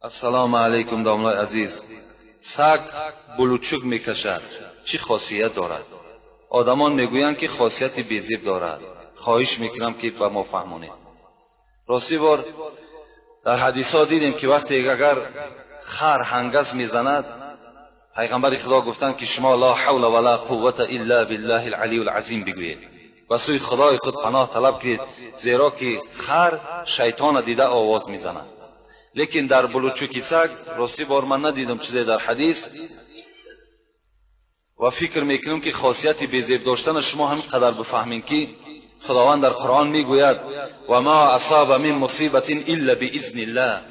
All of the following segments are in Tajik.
Ассалому алайкум, домлаи азиз. Саг булучук мекашад, чӣ хосият дорад? Одамон мегӯянд, ки хосияти безеб дорад. Хоҳиш мекунам, ки ба мо фаҳмонед. Ростӣ бор дар ҳадисҳо дидем, ки вақте агар хар ҳангаз мезанад, пайғамбари Худо гуфтанд, ки шумо ла ҳавла ва ла қуввата илла биллаҳи алалийи алазим бигӯед, ба сӯи Худои худ паноҳ талаб кунед, зеро ки хар шайтона дида овоз мезанад. Лекин дар булучуки саг ростӣ бор ман надидам чизе дар ҳадис ва фикр мекунам, ки хосияти безеб доштана шумо ҳамин қадар бифаҳмед, ки Худованд дар Қуръон мегӯяд: ва ма асаба мин мусибатин илла биизниллаҳ.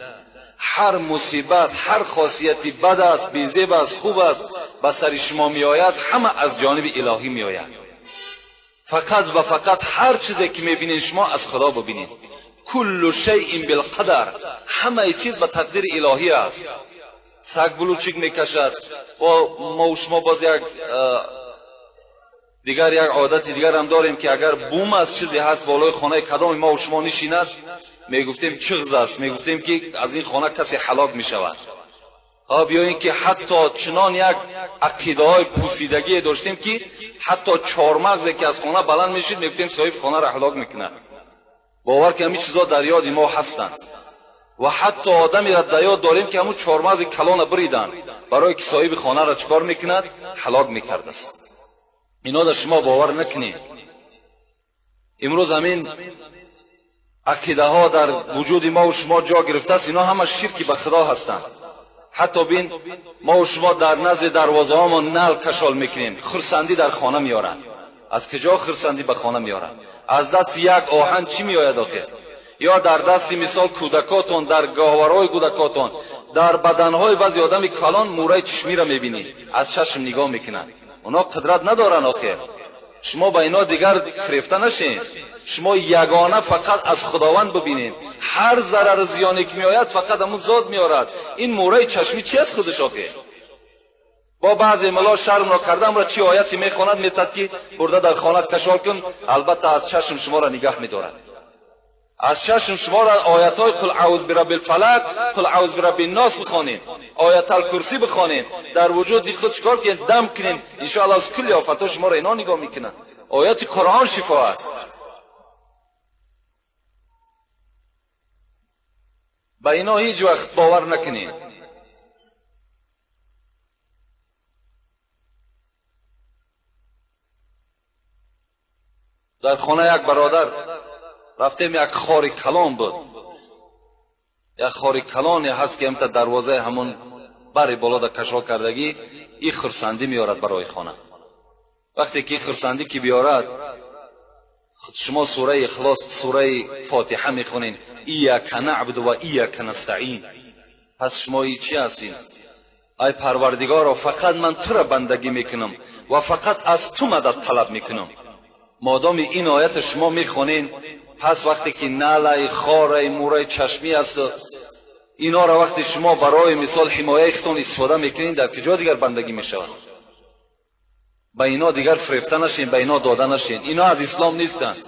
Ҳар мусибат, ҳар хосияти бад аст, безеб аст, хуб аст, ба сари шумо меояд, ҳама аз ҷониби илоҳӣ меояд. Фақат ва фақат ҳар чизе ки мебинед, шумо аз Худо бибинед. Куллу шайъин билқадар, ҳамаи чиз ба тақдири илоҳӣ аст. Саг булучик мекашад ва мо шумо боз як дигар як одати дигар ҳам дорем, ки агар бум аст, чизе ҳаст болои хонаи кадоми мо шумо нишинад, мегуфтем чиғз аст, мегуфтем, ки аз ин хона касе ҳалок мешавад. Хоб, ё ин ки ҳатто чунон як ақидаҳои пӯсидагие доштем, ки ҳатто чормағзе ки аз хона баланд мешид, мегуфтем соҳиби хонаро ҳалок мекунад. Бовар ки ҳамин чизҳо дар ёди мо ҳастанд ва ҳатто одамеро дар ёд дорем, ки ҳамун чормағзи калона буриданд, барое ки соҳиби хонаро чӣ кор мекунад? Ҳалок мекардааст. Ино дар шумо бовар накунед. Имрӯз ҳамин ақидаҳо дар вуҷуди мо шумо ҷо гирифтааст. Ино ҳама ширки ба Худо ҳастанд. Ҳатто бин, мо шумо дар назди дарвозаҳомон нал кашол мекунем, хурсандӣ дар хона меорад. Аз куҷо хурсандӣ ба хона меорад? Аз дасти як оҳан чӣ меояд охир? Ё дар дасти мисол кӯдакотон, дар гаҳвораҳои кӯдакотон, дар баданҳои баъзе одами калон мӯраи чишмиро мебинӣ, аз чашм нигоҳ мекунанд. Оно қудрат надоранд охир. Шумо ба ино дигар фирефта нашед. Шумо ягона фақат аз Худованд бибинед. Ҳар зарару зиёне ки меояд, фақат ҳамун зот меорад. Ин мӯраи чашмӣ чи аст худаш охир? Бо баъзе мулло шармро кардамро чӣ ояте мехонад, метад, ки бурда дар хонат кашол кун, албатта аз чашм шуморо нигаҳ медорад. Аз чашм шуморо оятҳои қул аъуз бираббил фалак, қул аъуз бираббин нос бихонед, оятал курсӣ бихонед, дар вуҷуди худ чикор кунед? Дам кунед. Иншоалло аз кулли офатҳо шуморо ино нигоҳ мекунанд. Ояти Қуръон шифо аст. Ба ино ҳеҷ вақт бовар накунед. Дар хона як бародар рафтем, як хори калон буд, як хори калоне ҳаст, ки ҳамта дарвозаи ҳамон бари боло да кашол кардагӣ. И хурсандӣ меорад барои хона. Вақте ки хурсандӣ ки биёрад, шумо сураи Ихлос, сураи Фотиҳа мехонед: ияка наъбуду ва ияка настаин. Пас шумо и чӣ ҳастед? Ай Парвардигоро, фақат ман тура бандагӣ мекунам ва фақат аз ту мадад талаб мекунам. Модоми ин оята шумо мехонед, пас вақте ки налай, хорай, мӯраи чашмӣ аст, инора вақте шумо барои мисол ҳимояи худтон истифода мекунед, дар куҷо дигар бандагӣ мешавад? Ба ино дигар фирефта нашед, ба ино дода нашед. Ино аз ислом нестанд.